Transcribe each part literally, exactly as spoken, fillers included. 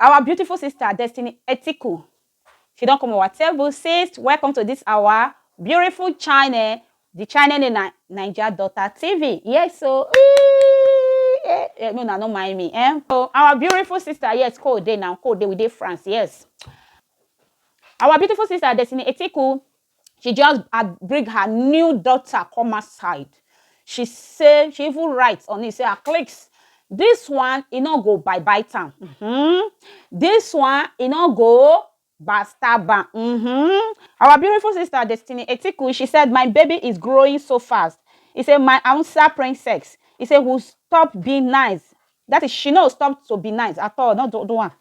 Our beautiful sister Destiny Etiku, she don come our table. Sis, welcome to this our beautiful channel. The channel name na Naija Daughter T V. Yes, so eh, eh, no, na no mind me. Eh? So our beautiful sister, yes, cold day now, cold day we dey France. Yes, our beautiful sister Destiny Etiku, she just uh, bring her new daughter come outside. She say she even write on it say her clicks. This one e no go by by time. Mm-hmm. This one e no go basta ban. Mm-hmm. Our beautiful sister Destiny Etiku, she said, "My baby is growing so fast." He said, "My answer princess." He said, "Who stop being nice?" That is, she no stop to be nice at all. Not do, do one.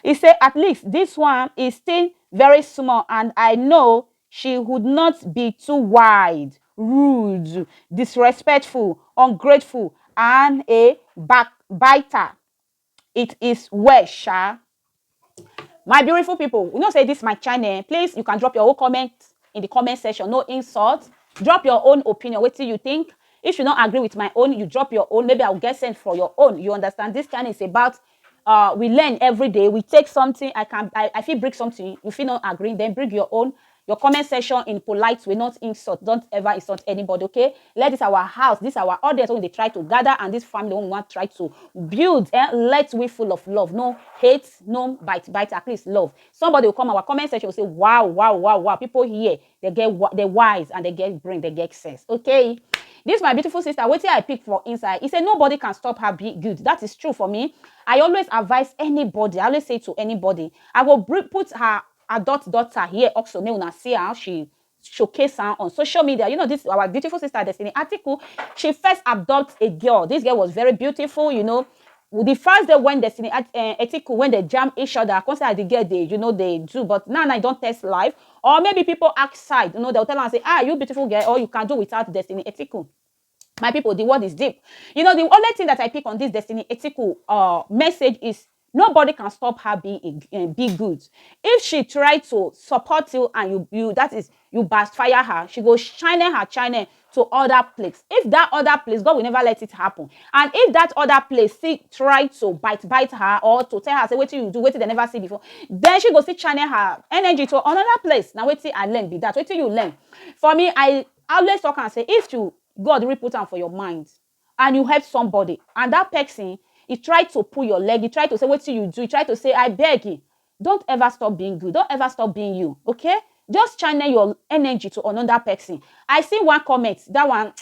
He said, "At least this one is still very small, and I know she would not be too wide, rude, disrespectful, ungrateful, and a backbiter. It is well, sha." My beautiful people, you know say this my channel. Please, you can drop your own comment in the comment section. No insult. Drop your own opinion. What do you think? If you don't agree with my own, you drop your own. Maybe I'll get sent for your own. You understand? This channel is about uh we learn every day. We take something. I can I, I feel bring something. You feel not agree, then bring your own. Your comment section in polite way, not insult. Don't ever insult anybody, okay? Let this our house, this our audience when they try to gather, and this family when we want try to build. Eh? Let we full of love, no hate, no bite, bite. At least love. Somebody will come our comment section will say, "Wow, wow, wow, wow." People here, they get wa- they wise and they get brain, they get sense. Okay. This my beautiful sister. What I pick for inside? He said nobody can stop her be good. That is true for me. I always advise anybody. I always say to anybody, I will br- put her adult daughter here also. May una see how she showcase her on social media. You know, this our beautiful sister Destiny Atiku. She first adopt a girl. This girl was very beautiful. You know, the first day when Destiny At- uh, Atiku, when they jam each other, I consider the girl they, you know, they do. But now I don't test life. Or maybe people outside, you know, they'll tell her and say, "Ah, you beautiful girl, or you can do without Destiny Atiku." My people, the word is deep. You know, the only thing that I pick on this Destiny Etiku uh, message is nobody can stop her being a, uh, be good. If she try to support you and you, you that is, you backfire her, she go shine her channel to other place. If that other place, God will never let it happen. And if that other place see try to bite bite her or to tell her say wetin you do, wetin they never see before, then she go see channel her energy to another place. Now wetin I learn be that. Wetin you learn? For me, I always talk and say if you God really put am for your mind and you help somebody and that person he try to pull your leg, he try to say wetin you do, he try to say I beg you, don't ever stop being good, don't ever stop being you, okay? Just channel your energy to another person. I see one comment, that one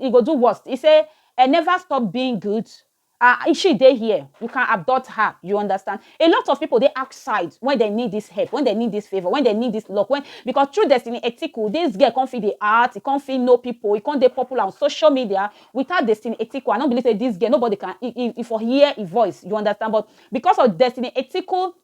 e go do worst. He say, "I never stop being good." Uh, if she dey here, you can abduct her. You understand? A lot of people they outside when they need this help, when they need this favor, when they need this luck. When because through Destiny Etiku, this girl can't feel the art, he can't feel no people, he can't dey popular on social media without Destiny Etiku. I don't believe say this girl nobody can if, if for hear a voice. You understand? But because of Destiny Etiku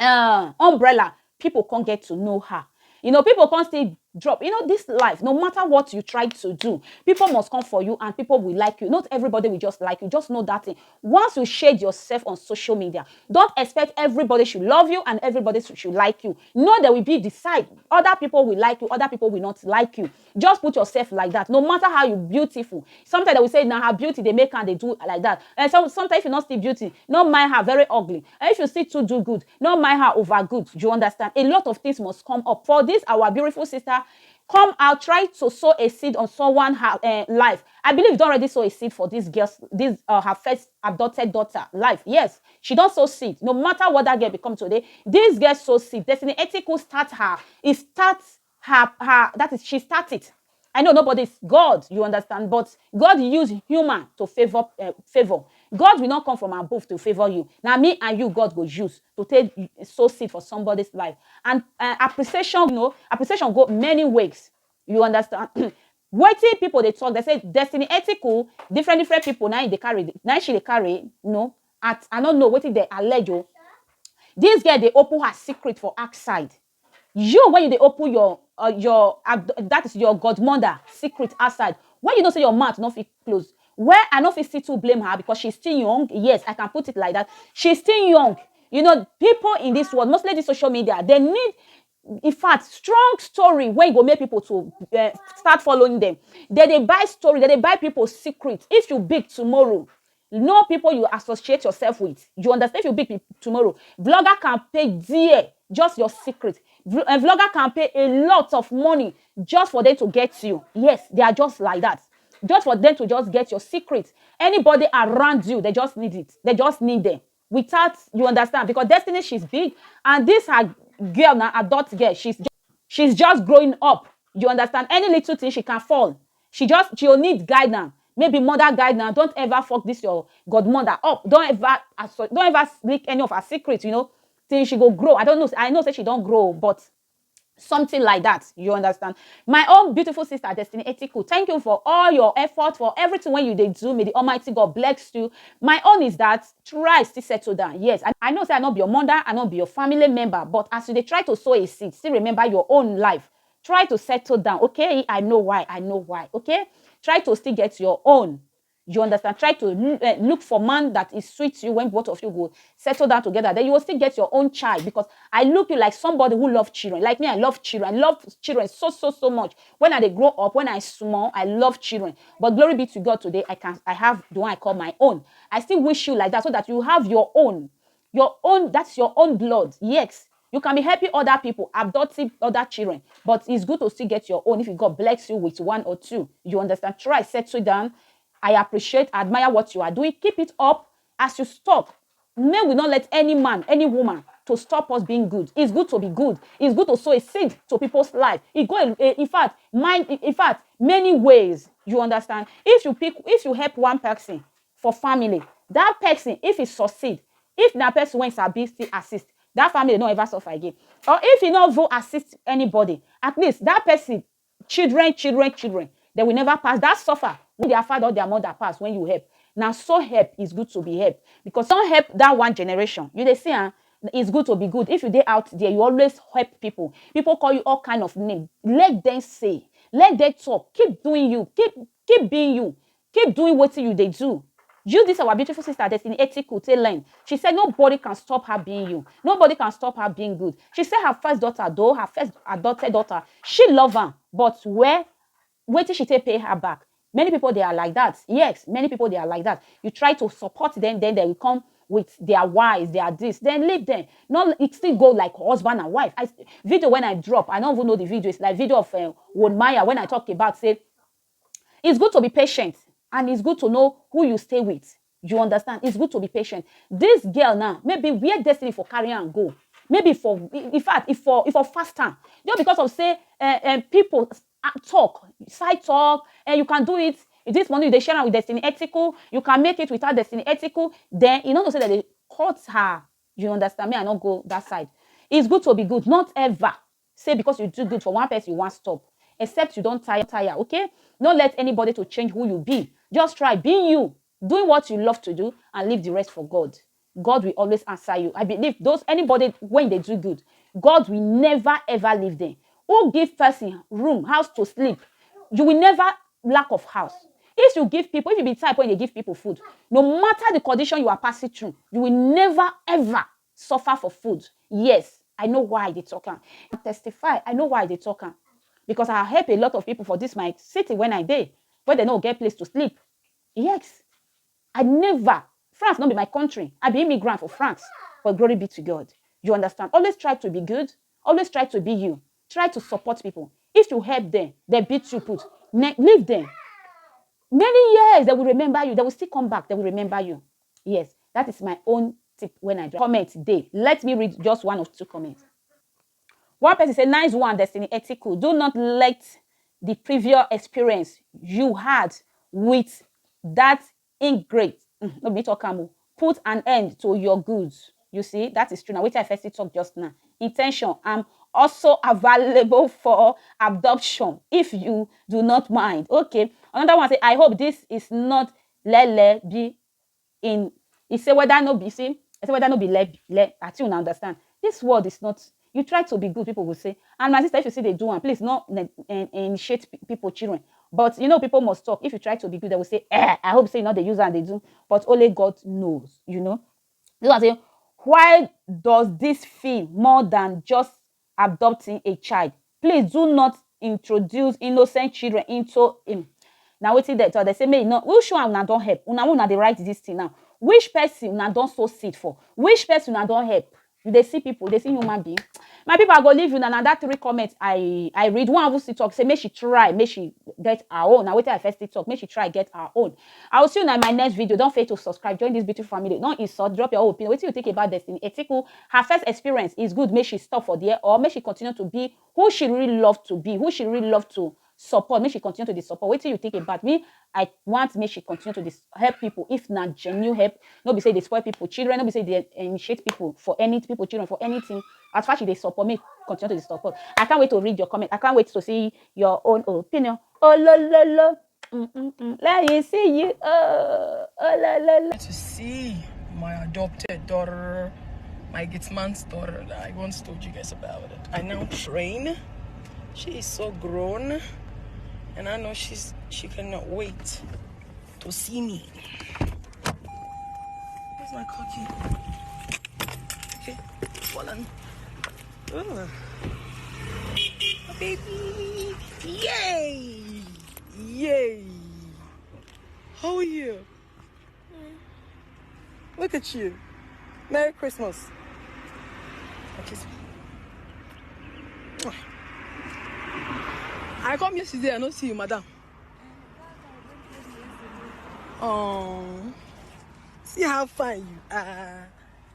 uh, umbrella, people can't get to know her. You know, people can't still drop. You know, this life, no matter what you try to do, people must come for you and people will like you. Not everybody will just like you. Just know that thing. Once you shade yourself on social media, don't expect everybody should love you and everybody should like you. No, there will be the side. Other people will like you, other people will not like you. Just put yourself like that. No matter how you beautiful. Sometimes they will say, "Now her beauty, they make her, they do like that." And so sometimes if you not see beauty, not mind her very ugly. And if you see to do good, not mind her over good. You understand? A lot of things must come up. For this, our beautiful sister, come out, try to sow a seed on someone her uh, life. I believe you don't already sow a seed for this girl's, this uh, her first adopted daughter life. Yes, she don't sow seed. No matter what that girl become today, this girl sow seed. Destiny Ethical start her. It starts her her that is she started. I know nobody's God, you understand, but God use human to favor uh, favor. God will not come from above to favor you. Now me and you, God go use to take sow seed for somebody's life. And uh, appreciation, you know, appreciation go many ways. You understand? Wetin people they talk, they say Destiny Ethical, different different people now they carry, now she they carry, no. At I don't know what they allege. Oh. This girl they open her secret for outside. You when you dey open your uh, your uh, that is your godmother secret outside, when you know say your mouth no fit close, where I no fit still too blame her because she's still young. Yes, I can put it like that. She's still young. You know, people in this world, mostly this social media, they need in fact strong story when go make people to uh, start following them. They they buy story, they they buy people secret. If you big tomorrow, Know people you associate yourself with. You understand? If you big people tomorrow, vlogger can pay dear, just your secret. Vl- A vlogger can pay a lot of money just for them to get you. Yes, they are just like that. Just for them to just get your secret. Anybody around you, they just need it. They just need them. Without, you understand, because Destiny, she's big, and this her girl now, adult girl, she's ju- she's just growing up. You understand? Any little thing, she can fall. She just, she'll need guidance. Maybe mother guidance. Don't ever fuck this your godmother up. Don't ever asso- don't ever leak any of her secrets. You know, till she go grow. I don't know. I know say she don't grow, but something like that. You understand? My own beautiful sister, Destiny Etiku, thank you for all your effort, for everything when you dey do. May the Almighty God bless you. My own is that try still settle down. Yes, I, I know say I no be your mother, I no be your family member, but as you dey try to sow a seed, still remember your own life. Try to settle down, okay? I know why, I know why, okay? Try to still get your own. You understand? Try to l- eh, look for man that is sweet to you. When both of you go settle down together, then you will still get your own child, because I look you like somebody who love children. Like me, I love children. I love children so, so, so much. When I dey grow up, when I small, I love children. But glory be to God, today I can, I have the one I call my own. I still wish you like that, so that you have your own. Your own, that's your own blood. Yes, you can be helping other people, adopting other children, but it's good to still get your own. If God bless you with one or two, you understand? Try settle down. I appreciate, admire what you are doing. Keep it up. As you stop, may we not let any man, any woman to stop us being good. It's good to be good. It's good to sow a seed to people's life. It go, eh, in fact, mind, in fact, many ways. You understand? If you pick, if you help one person for family, that person, if he succeed, if na person wey sabi still assist, that family no ever suffer again. Or if he no even assist anybody, at least that person, children, children, children, they will never pass that suffer when their father or their mother pass when you help. Now, so help is good to be help, because don't help that one generation. You dey see, ah, it's good to be good. If you dey out there, you always help people. People call you all kind of name. Let them say, let them talk. Keep doing you. Keep keep being you. Keep doing what you dey do. Use this our beautiful sister Destiny Etiku take learn. She said nobody can stop her being you. Nobody can stop her being good. She said her first daughter, though her first adopted daughter, she love her, but where, where did she take pay her back? Many people, they are like that. Yes, many people, they are like that. You try to support them, then they will come with their wives, their this, then leave them. No, it still go like husband and wife. I video when I drop, I don't even know the video. It's like video of uh, Won Maya, when I talk about say it's good to be patient, and it's good to know who you stay with. You understand? It's good to be patient. This girl now, maybe where Destiny for carry and go, maybe for, in fact, if for if for fast time, just because of say uh, uh, people uh, talk, side talk, and you can do it. This money they share am with Destiny Ethical, you can make it without Destiny Ethical. Then you know say that they cut her. You understand me? I not go that side. It's good to be good. Not ever say because you do good for one person, you want stop. Except you don't tire, tire, okay? Don't let anybody to change who you be. Just try being you, doing what you love to do, and leave the rest for God. God will always answer you. I believe those anybody when they do good, God will never ever leave them. Who give person room, house to sleep, you will never lack of house. If you give people, if you be type when they give people food, no matter the condition you are passing through, you will never ever suffer for food. Yes, I know why they talk am. I testify, I know why they talk am. Because I help a lot of people for this my city when I dey, where they no get place to sleep. Yes, I never, France not be my country. I be immigrant for France. But glory be to God. You understand? Always try to be good. Always try to be you. Try to support people. If you help them, they beat you put. Ne- leave them. Many years they will remember you. They will still come back. They will remember you. Yes, that is my own tip when I drop. Comment day. Let me read just one or two comments. One person say, nice one, Destiny Ethical. Do not let the previous experience you had with that ingrate, mm, no be talk am o, put an end to your goods. You see, that is true. Now, which I first talk just now. Intention. I'm also available for adoption if you do not mind. Okay. Another one say, I hope this is not lele be in. He say whether no be see, I say whether no be le le. I think una understand. This world is not. You try to be good, people will say. And my sister, if you see they do one, please no ne- in- initiate pe- people children. But you know, people must talk. If you try to be good, they will say, eh, I hope say you know they use and they do. But only God knows, you know. This one say, why does this feel more than just adopting a child? Please do not introduce innocent children into him. Na wetin dem talk, dem say make you no, which one una don help? Una, una dey write this thing now. Which person una don sow seed for? Which person una don help? You dey see people, dey see human being. My people, I go leave you now. Na that three comments I I read. One of still talk say make she try, make she get her own. Na wetin I first still talk, make she try get her own. I will see you in my next video. Don't fail to subscribe, join this beautiful family. Don't insult, drop your own opinion. Wetin you think about Destiny Etiko? Her first experience is good, make she stop for there, or make she continue to be who she really love to be, who she really love to support, make she continue to dey support. Wetin you think about? Me, I want make she continue to dey help people. If na genuine help, no be say dey spoil people children, no be say dey initiate people for any people children for anything. As far she dey support, make continue to dey support. I can't wait to read your comment. I can't wait to see your own opinion. Oh lo lo lo. Mm-mm-mm. Let me see you. Oh, oh la la la. To see my adopted daughter, my gate man's daughter that I once told you guys about it. I now train. She is so grown, and I know she's she cannot wait to see me. Where's my car key? Okay, hold on. Oh, my baby! Yay! Yay! How are you? Look at you. Merry Christmas. Okay. I come yesterday, I don't see you, madam. Oh, see how fine you are.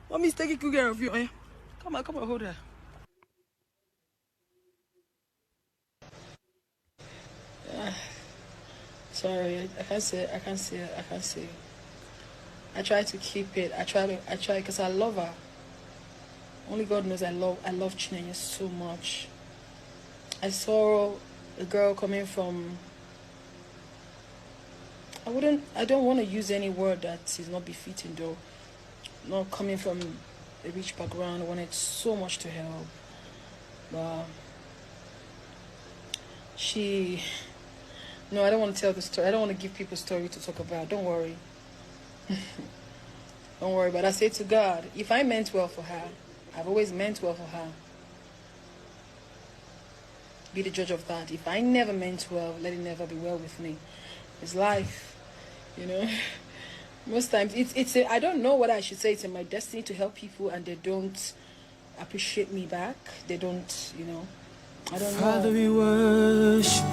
Mommy's taking good care of you. Eh? Come on, come on, hold her. Ah, sorry, I can't say, I can't say, I can't say. I try to keep it. I try to, I try because I love her. Only God knows I love, I love Chinenye so much. I saw a girl coming from, I wouldn't, I don't want to use any word that is not befitting though. Not coming from a rich background, wanted so much to help. But she, no, I don't want to tell the story. I don't want to give people story to talk about. Don't worry. Don't worry. But I say to God, if I meant well for her, I've always meant well for her. Be the judge of that. If I never meant well, let it never be well with me. It's life, you know. Most times, it's it's. A, I don't know what I should say. It's in my destiny to help people, and they don't appreciate me back. They don't, you know. I don't know. Father, we worship.